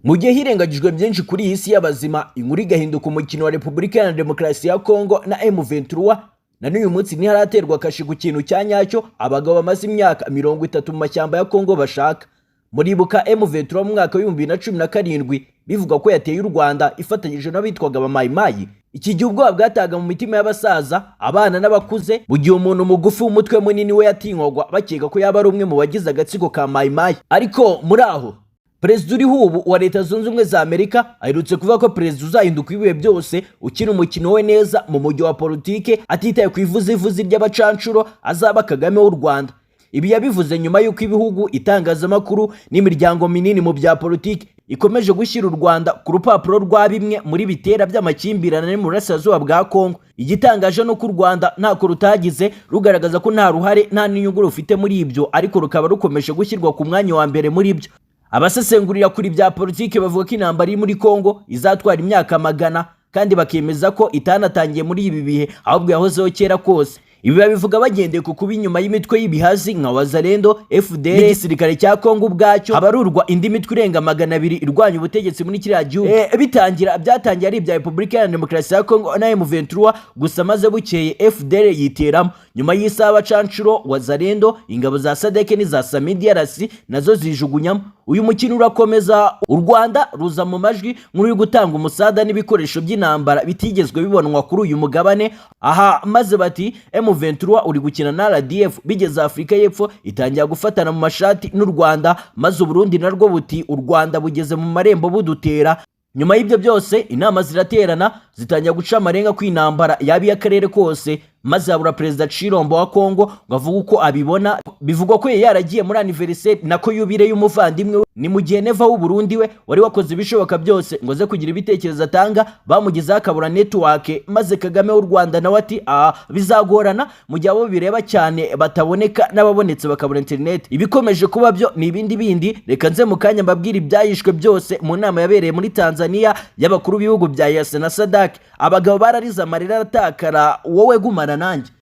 Mu gihe hirengagijwe byinshi kuri iyi si y'abazima, inkuru igahinduka umukino wa Repubulika Iharanira Demokarasi ya Kongo na M23, na n'uyu munsi ntiharaterwa kashi ku kintu cya nyacyo abagabo bamaze imyaka 30 mu mashyamba ya Kongo bashaka. Muribuka M23 mu mwaka wa 2017 bivuga ko yateye u Rwanda ifatanyije n'abitwaga abamayimayi. Iki gihe ubwoba bwataga mu mitima y'abasaza, abana n'abakuze, mu gihe umuntu mugufi w'umutwe munini we yatinywagwa, bakeka ko yaba ari umwe mu bagize agatsiko ka mayimayi. Ariko muri aho, Perezida uriho ubu wa Leta Zunze Ubumwe za Amerika aherutse kuvuga ko perezida uzahinduka ibihe byose, ukina umukino we neza mu mujyi wa politike, atitaye ku ivuzivuzi ry'abacanshuro, azaba Kagame w'u Rwanda. Ibi yabivuze nyuma y'uko ibihugu, itangazamakuru n'imiryango minini mu bya politiki ikomeje gushyira u Rwanda ku rupapuro rwa bimwe muri bitera by'amakimbirane mu burasirazuba bwa Kongo. Igitangaje ni uko u Rwanda ntako rutagize rugaragaza ko nta ruhare, nta n'inyungu rufite muri ibyo, ariko rukaba rukomeje gushyirwa ku mwanya wa mbere muri byo. Abasesengurira kuri bya politiki bavuga ko intambara iri muri Kongo izatwara imyaka magana, kandi bakemeza ko itanatangiye muri ibi bihe, ahubwo yahozeho kera kose. Ibi babivuga bagendeye ku kuba inyuma y'imitwe y'ibihazi nka Wazalendo, FDLR n'igisirikare cya Kongo ubwacyo habarurwa indi mitwe irenga 200 irwanya ubutegetsi muri kiriya gihugu. Bitangira byatangiye ari ibya Repubulika Iharanira Demokarasi ya Kongo na M23 gusa, maze bukeye FDLR yiteramo. Nyuma y'isaha abacanshuro, Wazalendo, ingabo za SADC n'iza SAMIDRC nazo zijugunyamo. Uyu mukino urakomeza, u Rwanda ruza mu majwi nk'uri gutanga umusada n'ibikoresho by'intambara bitigezwe bibonwa kuri uyu mugabane aha, maze bati M23 uri gukina na RDF. Bigeze Afurika y'Epfo itangira gufatana mu mashati n'u Rwanda, maze Uburundi narwo buti u Rwanda bugeze mu marembo budutera. Nyuma y'ibyo byose, inama ziraterana, zitangira guca amarenga ko intambara yaba iy'akarere kose, maze habura Perezida Tshilombo wa Kongo ngo avuge uko abibona. Bivugwa ko yari yaragiye muri anniversaire, nako yubile, y'umuvandimwe we. Ni mu gihe Neva w'u Burundi we wari wakoze ibishoboka byose ngo aze kugira ibitekerezo atanga, bamugezeho akabura network, maze Kagame w'u Rwanda nawe ati aha bizagorana mu gihe abo bireba cyane bataboneka, n'ababonetse bakabura internet. Ibikomeje kuba byo ni ibindi bindi. Reka nze mu kanya mbabwire ibyayishwe byose mu nama yabereye muri Tanzania y'abakuru b'ibihugu bya EAC na SADC. Abagabo bararize, amarira aratakara. Wowe gumana nanjye.